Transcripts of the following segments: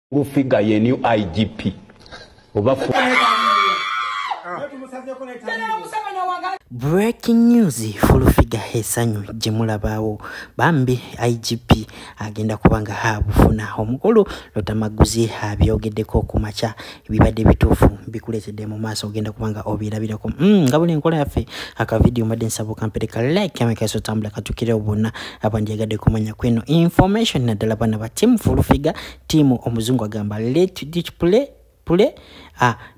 Full ye new IGP. Oba Breaking news, Full Figure esanyu gye mulabaawo bambi IGP agenda kubanga habufuna omukulu Lutamaguzi abyogeddeko ku makya ebibadde bituufu bikuleetedde mu maaso ogenda kubanga obirabirako nga buli nkola yaffe aka video mbadde nsaba okampereka like amekaiso tambula katukirewo bonna abandyagadde kumanya kweno information naddala bana ba team Full Figure team omuzungu agamba let ditch play pule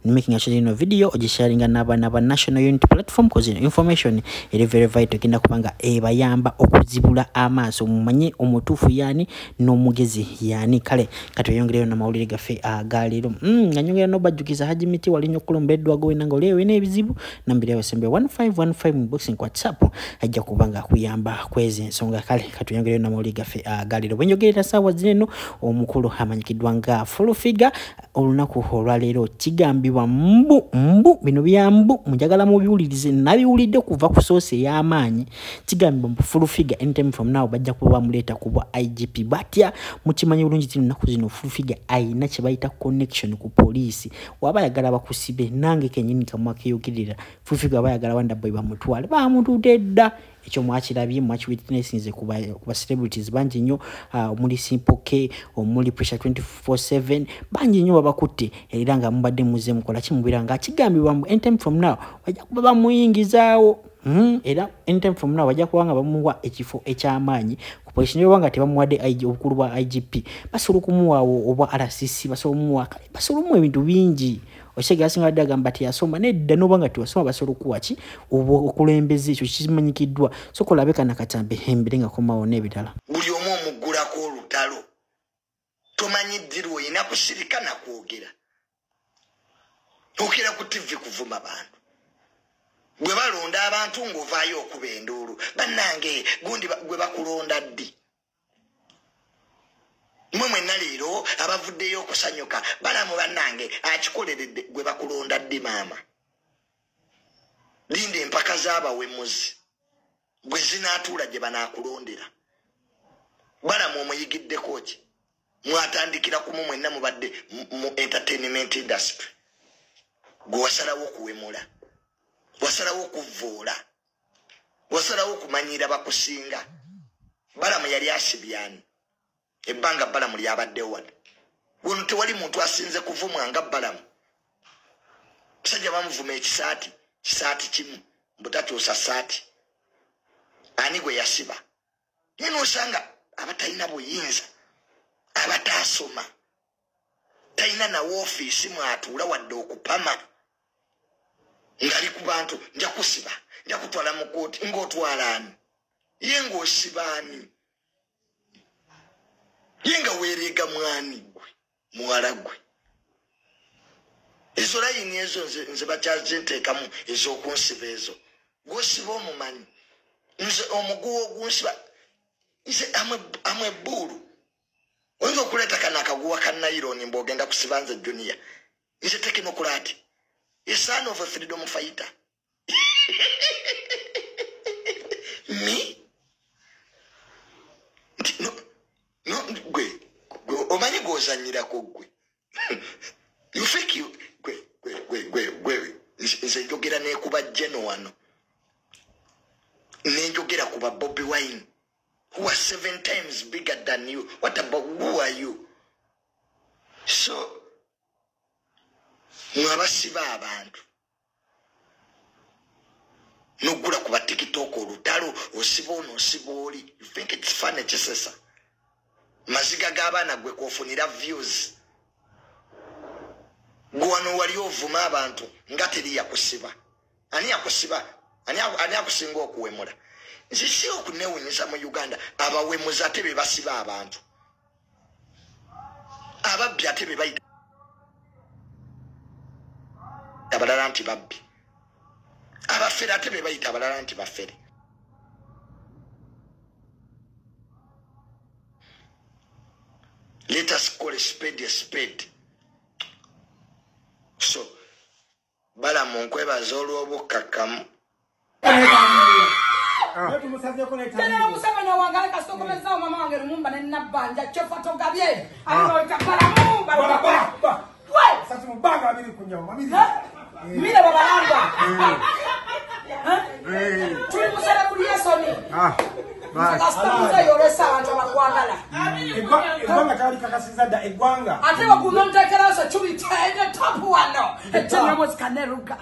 making a share video ogisharinga n'abaana ba National Unity Platform cause information eri very vital genda kubanga ebayamba okuzibula amaaso mumanye omutuufu yani n'omugezi yani. Kale katweyongereyo n'amawulire gaffe agaleero nga nyongera n'obajjukiza Haji Miti wali nnyo okulombeddwa gwe nga oli ewena ebizibu nambiri yabasembe 1515 mu boxing WhatsApp ajja kubanga akuyamba kwezi ensonga. Kale katweyongereyo n'amawulire gaffe agaleero bwe njogerera ssaawa zino omukulu amanyikiddwa nga Full Figure olunaku olwaleero kigambibwa mbu bino bya mbu munjagala mubiwulirize nabiwulidde kuva ku source ey'amaanyi. Kigambibwa mbu Full Figure anytime from now bajja kuba bamuleeta ku bwa IGP. Batya mukimanyi bulungi ti ennaku zino Full Figure ayina kye bayita connection ku poliisi, waba ayagala bakusibe nange kennyini kamwakeyogerera Full Figure aba ayagala Wonder Boy bamutwale bamututte dda. Ekyo mwakirabye mwakiwitnessinze ku ba celebrities bangi nnyo omuli Simple K, omuli Pressure 24/7 bangi nnyo babakutte era nga mubadde muze mukola kimubira nga kigambibwa mbu anytime from now bajja kuba bamuyingizaawo era anytime from now bajja kuba nga bamuwa ekifo eky'amaanyi ku polisi ne baba nga tebamuwadde obukulu bwa IGP basobola okumuwaawo obwa RCC, basobola omuwa basobola omuwa ebintu bingi. Osege asinga adde agamba teyasoma nedda n'oba nga tewasoma basobola okuwa ki obukulembeze ekyo kimanyikiddwa. So kolabe kana katambe embere nga komawo n'ebirala. Buli omu omuggulako olutalo tomanyi ddirwa olina kusirika na kwogera okera ku TV kuvuma bantu gwe balonda abantu ng'ovaayo okuba enduulu bannange gundi gwe bakulonda ddi mwe mwenna leero abavuddeyo okusanyuka balamu bannange akikoleredde gwe bakulonda ddi maama linda empaka z'abawemuzi bwe zinaatuula gye banaakulondera. Balamu omuyigiddeko ki? Mwatandikira kumu mwenna mubadde mu entertainment industry gwe wasalawo okuwemula, wasalawo okuvvoola, wasalawo okumanyira bakusinga. Balamu yali asibyani ebbanga Balamu lyabaddewo wano wano tewali muntu asinze kuvumwa nga Balamu. Musajja bamuvuma ekisaati kisaati kimu mbutakyusa saati ani gwe yasiba naye n'osanga abatalina buyinza abataasoma talina na woofiisi mwatuula wadde okupama ngali ku bantu nja kusiba nja kutwala mu kkooti ng'otwala ani ye ng'osiba ani ye nga weereega mwani gwe muwala gwe. Ezo layini ezo nze bakyazinteekamu ez'okunsiba ezo gw'osiba omumanyi nze omuguwa ogunsiba nze amwe ebbuulu oyinza okuleeta kano akaguwa ka nayironi mbw'ogenda kusiba nze junior nze tekinokulaati a son of a freedom fighter. Me? No, no, gwe, gwe, omanyi gw'ozannyirako gwe. You think you, gwe, gwe, gwe, gwe, gwe, nze njogera n'ekuba Geno wano. Ne njogera kuba Bobi Wine, who was 7 times bigger than you. What about, who are you? So, mwabasiba abantu nogula kuba TikTok olutalo osiba ono osiba oli. You think it's funny kisesa maziga g'abaana gwe kwofunira views gwe wano wali ovuma abantu nga teri yakusiba. Ani yakusiba? Ani akusinga okuwemula? Nze si okunewunyisa mu Uganda abawemuzi ate be basiba abantu ababbi ate be bayita abalala nti babbi abafere ate be bayita abalala nti bafere. Let us call a spade a spade. So Balamu nkwebaza olw'obukkakkamu. General Museveni owangale kasita okomezaawo mama wange Lumumba ne Nabbanja kyofa togabye. Ate balamu bala. Sasa mubanga abiri kunyama abiri. Mira babalanga. Tuli musala kuli yesoni. Kasita yoresa abantu abakwagala. Eggwanga kyali kakasiza dda eggwanga. Ate wakunontekera so chuli tende top wano. Etena mwezi kaneruka.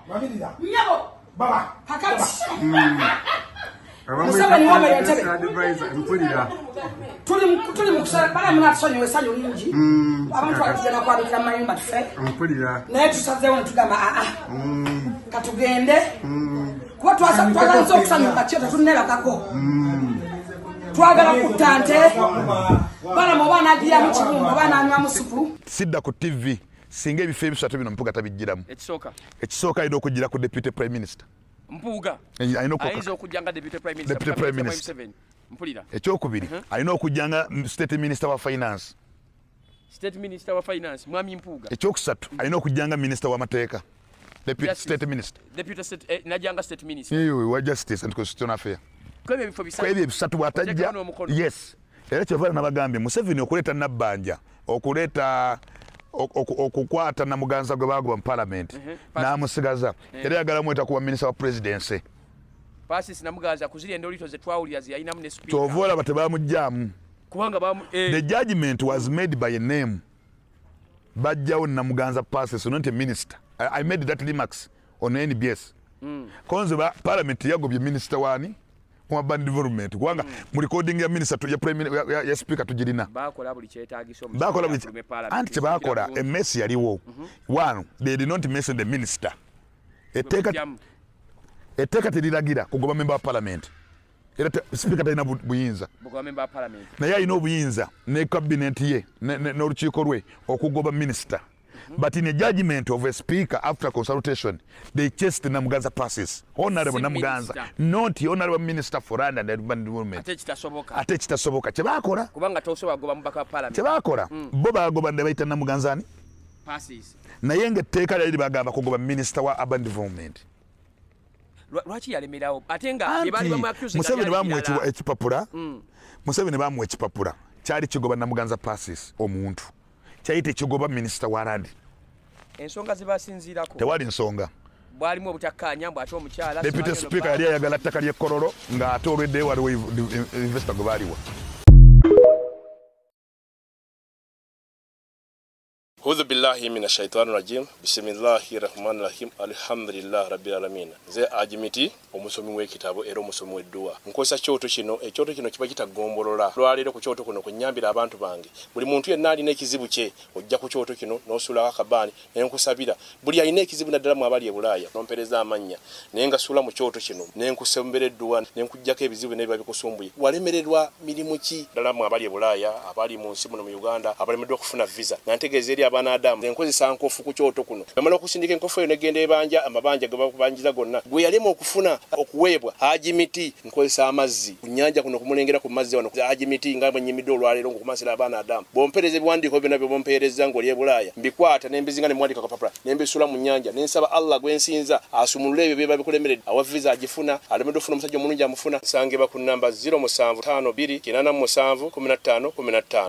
Babirira. Nyabo. Baba. Hakati. Museveni wama yentebe. Mpulira. Tuli mukusala bala munatusonyiwa essanyu lingi. Abantu batugenda kwabikira mayumba tufe. Mpulira. Naye tusazeewo ne tugamba katugende. Kuba twagala okusanyuka kyo tetunneebakako. Twagala kutta nte. Balamu oba anagiramu kibumba oba ananywamu supu. Sidda ku TV singa ebifo ebisatu bino Mpuuga tabijjiramu. Ekisooka alina okujjira ku Deputy Prime Minister. Mpuuga ayinza okujja nga Deputy Prime Minister. Deputy Prime Minister. Mpulira. Ekyokubiri alina okujja nga State Minister wa Finance. State Minister wa Finance Mwami Mpuuga. Ekyokusatu alina okujja nga Minister w'Amateeka. Deputy State Minister. Deputy State najanga State Minister. Eyo wa Justice and Constitutional Affairs. Kwebyo ebifo bisatu. Kwebyo ebisatu bw'atajja. Yes. Era kyova nabagambye Museveni okuleeta Nabbanja, okuleeta okukwata Namuganza gwe bagoba mu parliament n'amusigaza. Era yagala mweta kuba minister wa presidency. Pasis Namuganza kuziri endolito ze twawulira ze yalinamu ne speaker. Kyova olaba tebamuggyaamu. Kubanga the judgment was made by a name. Bajjawo Namuganza Pasis, not a minister. I made that remarks on NBS. Konze ba parliament yagobye minister wani kuma band development kubanga mu recording ya minister ya prime ya speaker tugirina. Bakola buli kyetaagiso bakola buli anti kyebakola emesi yaliwo. One, they did not mention the minister. Etteeka teriragira kugoba member wa parliament. Era speaker talina buyinza. Kugoba member wa parliament. Naye alina obuyinza ne cabinet ye n'olukiiko lwe okugoba minister. But in a judgment of a speaker after consultation, they chased Namuganza Pasis. Honorable Namuganza, not the honorable minister for land and urban development. Ate kitasoboka. Ate kitasoboka. Kyebakola. Kubanga tosobola kugoba mubaka wa parliament. Kyebakola. Bo bagoba ne bayita Namuganza ani? Pasis. Naye ng'etteeka lyali bagamba kugoba minister wa urban development. Lwaki yalemerawo? Ate nga bye bamu accuse. Museveni bamuwa ekipapula. Museveni bamuwa ekipapula. Kyali kigoba Namuganza Pasis omuntu. Kyayite kigoba minister wa land. Ensonga zibasinziirako. Tewali nsonga. Bwalimu obutakkaanya mbu ate omukyala. Deputy Speaker yali ayagala ttaka ly'e Kololo ng'ate olwedde waliwo investor gwe baaliwa. Hudhu billahi mina shaitani rajim. Bismillahi rahmani rahim. Alhamdulillah rabbil alamin. Nze Ajimiti omusomi w'ekitabo era omusomi w'edduwa. Nkozesa kyoto kino, ekyoto kino kiba kitagombolola. Lwaleero ku kyoto kuno kunnyambira abantu bange. Buli muntu yenna alina ekizibu kye ojja ku kyoto kino n'osuulako akabaani ne nkusabira. Buli alina ekizibu naddala mu abali e Bulaaya n'ompeereza amannya naye nga suula mu kyoto kino ne nkusembera edduwa ne nkuggyako ebizibu n'ebiba bikusumbuye. Walemererwa mirimu ki? Ddala mu abali e Bulaaya, abali mu nsi muno mu Uganda, abalemeddwa okufuna visa. Nga ntegeeza eri abaana Adamu enkozesa nkofu ku kyoto kuno. Bamala okusindika enkofu eyo negenda ebanja amabanja ge bakubanjiza gonna. Gwe yalema okufuna okuweebwa Hajimiti nkozesa amazzi ku nnyanja kuno kumulengera ku mazzi wano. Hajimiti nga bwe nnyimidde olwaleero ng'okumansira abaana Adamu. Bw'ompeereza ebiwandiiko byonna bye bompeereza ng'oli e Bulaaya mbikwata ne mbizinga ne muwandiika kapapula ne mbisuula mu nnyanja ne nsaba Allah gwe nsinza asumulule ebyo biba bikulemeredde. Awa visa agifuna, alemedde okufuna omusajja omulungi amufuna. Nsangibwa ku nnamba 0752 87 15 15.